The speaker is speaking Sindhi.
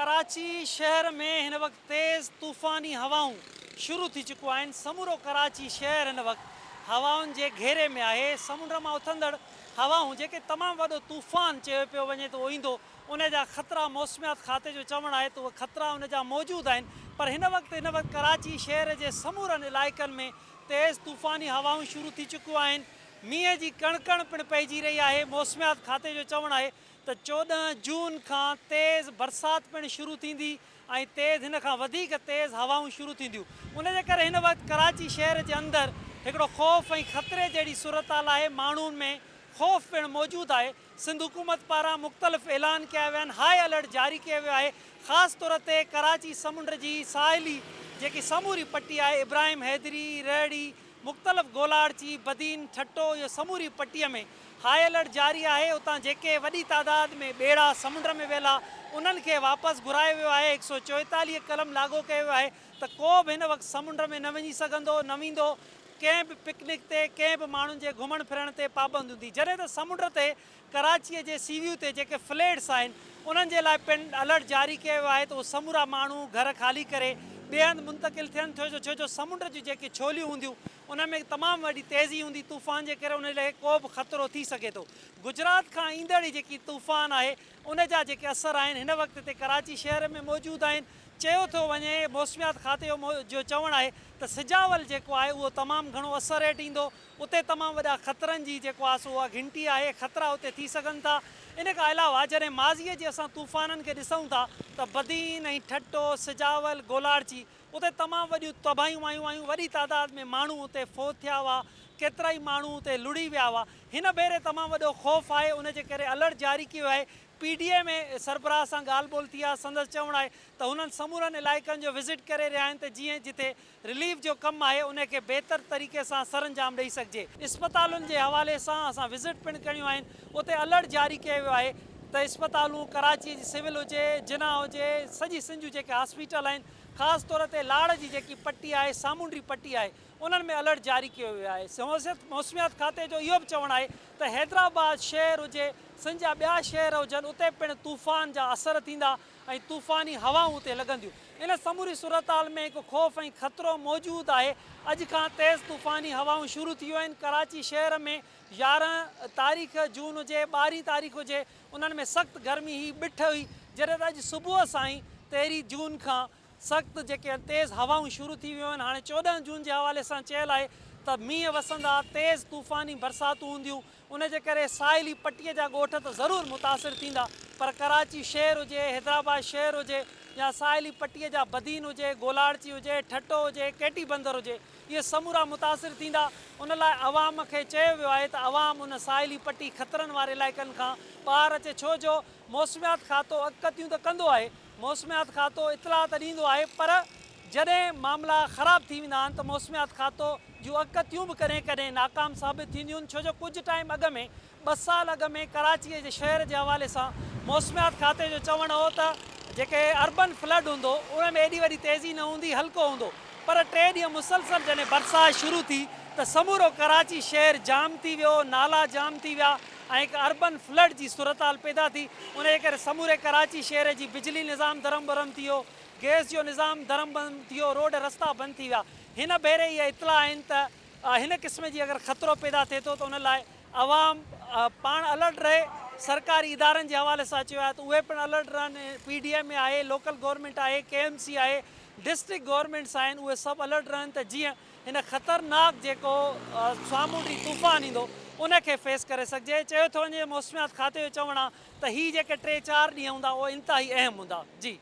ڪراچي شهر ۾ هن وقت تيز طوفاني هوائون شروع ٿي چڪيون آهن، سمورو ڪراچي شهر هن وقت هوائن جي گهيري ۾ آهي، سمنڊ مان اٿندڙ هوائون جيڪي تمام وڏو طوفان چيو پيو وڃي ته اهو ايندو ان جا خطرا موسميات کاتي جو چوڻ آهي ته اهي خطرا ان جا موجود آهن پر هن وقت هن وقت ڪراچي شهر جي سمورن علائقن ۾ تيز طوفاني هوائون شروع ٿي چڪيون آهن، مينهن جي ڪڻڪڻ پڻ پئجي رهي آهي، موسميات کاتي جو چوڻ آهي ته 14 جون کان تيز برسات پڻ شروع ٿيندي ۽ تيز هن کان وڌيڪ تيز هوائون شروع ٿينديون ان جي ڪري هن وقت ڪراچي شهر جي اندر هڪڙو خوف ۽ خطري جهڙي صورتحال آهي ماڻهن ۾ خوف پڻ موجود آهي سنڌ حڪومت پاران مختلف اعلان ڪيا ويا آهن هاء الرٽ جاري ڪيو ويو آهي خاص طور تي ڪراچي سمنڊ جي ساحلي جيڪي سموري پٽي آهي ابراهيم حيدري، رهڙي، مختلف گولاڙچي، بدين، ٺٽو اهو سموري پٽي ۾ هاء الرٽ جاري آهي، اتان جيڪي وڏي تعداد ۾ ٻيڙا سمنڊ ۾ ويل ها انهن کي واپس گهرايو ويو آهي، 144 قلم لاڳو ڪيو ويو آهي ته ڪو به هن وقت سمنڊ ۾ نه وڃي سگهندو نه ويندو، ڪنهن به پڪنڪ تي ڪنهن به ماڻهن جي گهمڻ ڦرڻ تي پابند هوندي، جڏهن ته سمنڊ تي ڪراچيء جي سي ويو تي جيڪي فليٽس آهن انهن جي لاء پڻ الرٽ جاري ڪيو ويو آهي ته اهي سمورا ماڻهو گهر خالي ڪري ٻئي هنڌ منتقل ٿين ٿيو جو ڇو جو سمنڊ جون جيڪي ڇوليون هونديون ان ۾ تمام وڏي تيزي هوندي طوفان جي ڪري ان لاء ڪو به خطرو ٿي سگهي ٿو گجرات کان ايندڙ هي جيڪي طوفان آهي ان جا جيڪي اثر آهن هن وقت هتي ڪراچي شهر ۾ موجود آهن چيو ٿو وڃي موسميات کاتي جو چوڻ آهي ته سجاول جيڪو آهي اهو تمام گهڻو اثر هيٺ ايندو اتي تمام وڏا خطرن جي جيڪو آهي سو اها گهنٽي آهي، خطرا اتي ٿي سگهن ٿا. ان کان علاوه جڏهن ماضيء جي اسان طوفانن کي ڏسون ٿا ته بدين ۽ ٺٽو، سجاول، گولاڙچي اتي تمام وڏيون تباهيون آيون آهيون، وڏي تعداد ۾ ماڻهو اتي فوت ٿيا هئا، ڪيترائي ماڻهو اتي لڙهي ويا هئا. هن ڀيري تمام وڏو خوف آهي، ان جي ڪري الرٽ جاري ڪيو ويو آهي. پي ڊي ايم اي سربراهه سان ڳالهه ٻولهه ٿي آهي، سندس چوڻ آهي ته هنن سمورن علائقن جو وزٽ ڪري رهيا آهن ته جيئن جتي رليف جو ڪم آهي ان کي بهتر طريقي سان سرانجام ڏئي سگهجي. اسپتالن جي حوالي سان اسان وزٽ پڻ ڪيون آهن اتي الرٽ جاري ڪيو ويو آهي ته اسپتالون ڪراچي جي سول هجي جناح هجي سڄي سنڌ جون جيڪي هاسپيٽل آهن خاص طور تي لاڙ جي جيڪي پٽي آهي سامونڊي پٽي آهي انهن ۾ الرٽ جاري ڪيو ويو آهي موسميات کاتي جو اهو به چوڻ آهي ته حيدرآباد شهر هجي سنڌ جا ٻيا شهر هجن اتي پڻ طوفان جا اثر ٿيندا ۽ طوفاني هوائون اتي لڳنديون. ان سموري صورتحال ۾ هڪ خوف ۽ خطرو موجود آهي. اڄ کان تيز طوفاني هوائون شروع ٿي ويون آهن. ڪراچي شهر ۾ 11 تاريخ جون هجي ٻارهين تاريخ هجي انهن ۾ سخت گرمي هئي بٺ هئي جڏهن ته اڄ صبح سان ئي تيرهين جون کان سخت جيڪي تيز هوائون شروع ٿي ويون آهن هاڻي 14 جون جي حوالي سان چيل آهي ته مينهن وسندا تيز طوفاني برساتون هونديون ان جي ڪري ساحلي پٽي جا ڳوٺ ته ضرور متاثر ٿيندا پر ڪراچي شهر هجي، حيدرآباد شهر هجي يا ساحلي پٽي جا بدين هجي، گولاڙچي هجي، ٺٽو هجي، ڪيٽي بندر هجي اهي سمورا متاثر ٿيندا. ان لاء عوام کي چيو ويو آهي ته عوام ان ساحلي پٽي خطرن واري علائقن کان ٻاهر اچي ڇو جو موسميات کاتو اڳڪٿيون ته ڪندو آهي، موسميات کاتو اطلاع ته ڏيندو آهي پر جڏهن معاملا خراب ٿي ويندا آهن ته موسميات کاتو جون اڳڪٿيون به ڪڏهن ڪڏهن ناڪام ثابت ٿينديون آهن ڇو جو ڪجهه ٽائيم اڳ ۾ ٻه سال اڳ ۾ ڪراچيء جي شهر جي حوالي سان موسميات کاتي جو چوڻ هو ته جيڪي اربن فلڊ هوندو ان ۾ ايڏي وڏي تيزي نه هوندي هلڪو هوندو پر ٽي ڏينهن مسلسل جڏهن برسات شروع ٿي ته سمورو ڪراچي شهر جام ٿي ويو نالا جام ٿي ويا ۽ هڪ اربن فلڊ جي صورتحال پيدا ٿي ان جي ڪري سموري ڪراچي شهر جي بجلي نظام درهم برهم ٿي ويو گئس جو نظام درهم برهم ٿي ويو روڊ رستا بند ٿي ويا هن ڀيري اهي اطلاع آهن ته هن قسم جي اگر خطرو پيدا ٿئي ٿو ته ان لاء عوام پاڻ الرٽ رهي سرڪاري ادارن جي حوالي سان چيو آهي ته اهي پڻ الرٽ رهن پي ڊي ايم اي آهي لوڪل گورنمينٽ آهي ڪي ايم سي آهي ڊسٽرڪٽ گورنمينٽس آهن اهي سڀ الرٽ رهن ته جيئن هن خطرناڪ جيڪو سامونڊي طوفان ايندو ان کي فيس ڪري سگهجي. چيو ٿو وڃي موسميات کاتي جو چوڻ آ ته هي جيڪي ٽي چار ڏينهن هوندا اهي انتهائي اهم هوندا. جي.